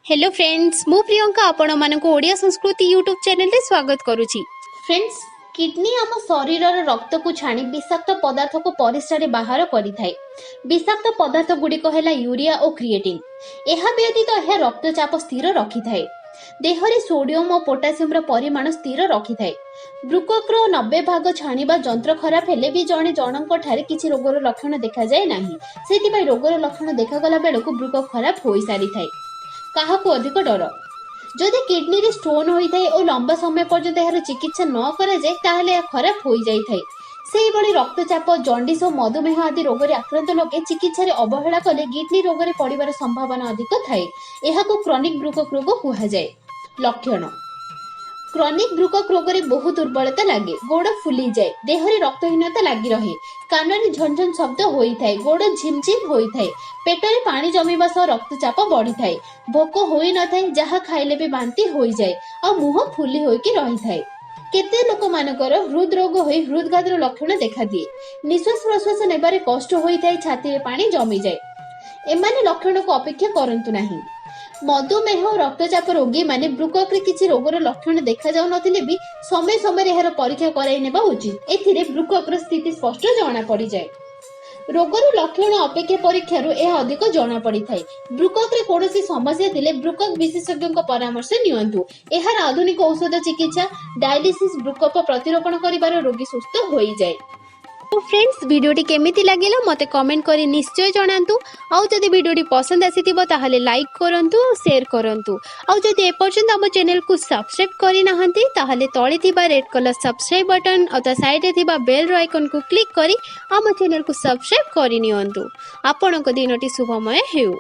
Hello friends, ମୁଁ ପ୍ରିୟଙ୍କା ଆପଣମାନଙ୍କୁ ଓଡ଼ିଆ ସଂସ୍କୃତି ୟୁଟ୍ୟୁବ୍ ଚ୍ୟାନେଲରେ ସ୍ୱାଗତ କରୁଛି। ଫ୍ରେଣ୍ଡସ୍, କିଡନୀ ଆମ ଶରୀରର ରକ୍ତକୁ ଛାଣି ବିଷାକ୍ତ ପଦାର୍ଥକୁ ପରିସ୍ରାରେ ବାହାର କରିଥାଏ। ବିଷାକ୍ତ ପଦାର୍ଥ ଗୁଡ଼ିକ ହେଲା ୟୁରିଆ ଓ କ୍ରିଏଟିନ୍। ଏହା ବ୍ୟତୀତ ଏହା ରକ୍ତଚାପ ସ୍ଥିର ରଖିଥାଏ। ଦେହରେ ସୋଡିୟମ ଓ ପୋଟାସିୟମର ପରିମାଣ ସ୍ଥିର ରଖିଥାଏ। ବୃକକର 90 ଭାଗ ଛାଣିବା ଯନ୍ତ୍ର ଖରାପ ହେଲେ ବି ଜଣେ ଜଣଙ୍କ ଠାରେ କିଛି ରୋଗର ଲକ୍ଷଣ ଦେଖାଯାଏ ନାହିଁ। ସେଥିପାଇଁ ରୋଗର ଲକ୍ଷଣ ଦେଖାଗଲା ବେଳକୁ ବୃକକ ଖରାପ ହୋଇସାରିଥାଏ। କାହାକୁ ଅଧିକ ଡର? ଯଦି କିଡନୀରେ ଷ୍ଟୋନ୍ ହୋଇଥାଏ ଓ ଲମ୍ବା ସମୟ ପର୍ଯ୍ୟନ୍ତ ଏହାର ଚିକିତ୍ସା ନ କରାଯାଏ, ତାହେଲେ ଏହା ଖରାପ ହୋଇଯାଇଥାଏ। ସେହିଭଳି ରକ୍ତଚାପ, ଜଣ୍ଡିସ୍ ଓ ମଧୁମେହ ଆଦି ରୋଗରେ ଆକ୍ରାନ୍ତ ଲୋକେ ଚିକିତ୍ସାରେ ଅବହେଳା କଲେ କିଡନୀ ରୋଗରେ ପଡ଼ିବାର ସମ୍ଭାବନା ଅଧିକ ଥାଏ। ଏହାକୁ କ୍ରନିକ ବୃକକ ରୋଗ କୁହାଯାଏ। ଲକ୍ଷଣ: କ୍ରନିକ ବୃକକ ରୋଗରେ ବହୁତ ଦୁର୍ବଳତା ଲାଗେ, ଗୋଡ଼ ଫୁଲିଯାଏ, ଦେହରେ ରକ୍ତହୀନତା ଲାଗି ରହେ, କାନରେ ଝନଝନ ଶବ୍ଦ ହୋଇଥାଏ, ଗୋଡ଼ ଝିମଝିମ ହୋଇଥାଏ, ପେଟରେ ପାଣି ଜମିବା ସହ ରକ୍ତଚାପ ବଢିଥାଏ, ଭୋକ ହୋଇନଥାଏ, ଯାହା ଖାଇଲେ ବି ବାନ୍ତି ହୋଇଯାଏ ଆଉ ମୁହଁ ଫୁଲି ହୋଇକି ରହିଥାଏ। କେତେ ଲୋକମାନଙ୍କର ହୃଦ ରୋଗ ହୋଇ ହୃଦଘାତର ଲକ୍ଷଣ ଦେଖାଦିଏ। ନିଶ୍ୱାସ ପ୍ରଶ୍ୱାସ ନେବାରେ କଷ୍ଟ ହୋଇଥାଏ, ଛାତିରେ ପାଣି ଜମିଯାଏ। ଏମାନେ ଲକ୍ଷଣକୁ ଅପେକ୍ଷା କରନ୍ତୁ ନାହିଁ। ମଧୁମେହ ଓ ରକ୍ତଚାପ ରୋଗୀମାନେ ବୃକକରେ କିଛି ରୋଗର ଲକ୍ଷଣ ଦେଖାଯାଉନଥିଲେ ବି ସମୟ ସମୟରେ ଏହାର ପରୀକ୍ଷା କରାଇ ନେବା ଉଚିତ। ଏଥିରେ ବୃକକର ସ୍ଥିତି ସ୍ପଷ୍ଟ ଜଣା ପଡ଼ିଯାଏ। ରୋଗର ଲକ୍ଷଣ ଅପେକ୍ଷା ପରୀକ୍ଷାରୁ ଏହା ଅଧିକ ଜଣା ପଡ଼ିଥାଏ। ବୃକକରେ କୌଣସି ସମସ୍ୟା ଥିଲେ ବୃକକ ବିଶେଷଜ୍ଞଙ୍କ ପରାମର୍ଶ ନିଅନ୍ତୁ। ଏହାର ଆଧୁନିକ ଔଷଧ ଚିକିତ୍ସା, ଡାୟାଲିସିସ୍, ବୃକକ ପ୍ରତିରୋପଣ କରିବାରୁ ରୋଗୀ ସୁସ୍ଥ ହୋଇଯାଏ। ଫ୍ରେଣ୍ଡସ୍, ଭିଡ଼ିଓଟି କେମିତି ଲାଗିଲା, ମୋତେ କମେଣ୍ଟ କରି ନିଶ୍ଚୟ ଜଣାନ୍ତୁ। ଆଉ ଯଦି ଭିଡ଼ିଓଟି ପସନ୍ଦ ଆସିଥିବ, ତାହେଲେ ଲାଇକ୍ କରନ୍ତୁ ଆଉ ସେୟାର କରନ୍ତୁ। ଆଉ ଯଦି ଏପର୍ଯ୍ୟନ୍ତ ଆମ ଚ୍ୟାନେଲକୁ ସବସ୍କ୍ରାଇବ୍ କରିନାହାନ୍ତି, ତାହେଲେ ତଳେ ଥିବା ରେଡ୍ କଲର୍ ସବସ୍କ୍ରାଇବ୍ ବଟନ୍ ଆଉ ତା ସାଇଡ଼୍ରେ ଥିବା ବେଲ୍ର ଆଇକନ୍କୁ କ୍ଲିକ୍ କରି ଆମ ଚ୍ୟାନେଲକୁ ସବସ୍କ୍ରାଇବ୍ କରିନିଅନ୍ତୁ। ଆପଣଙ୍କ ଦିନଟି ଶୁଭମୟ ହେଉ।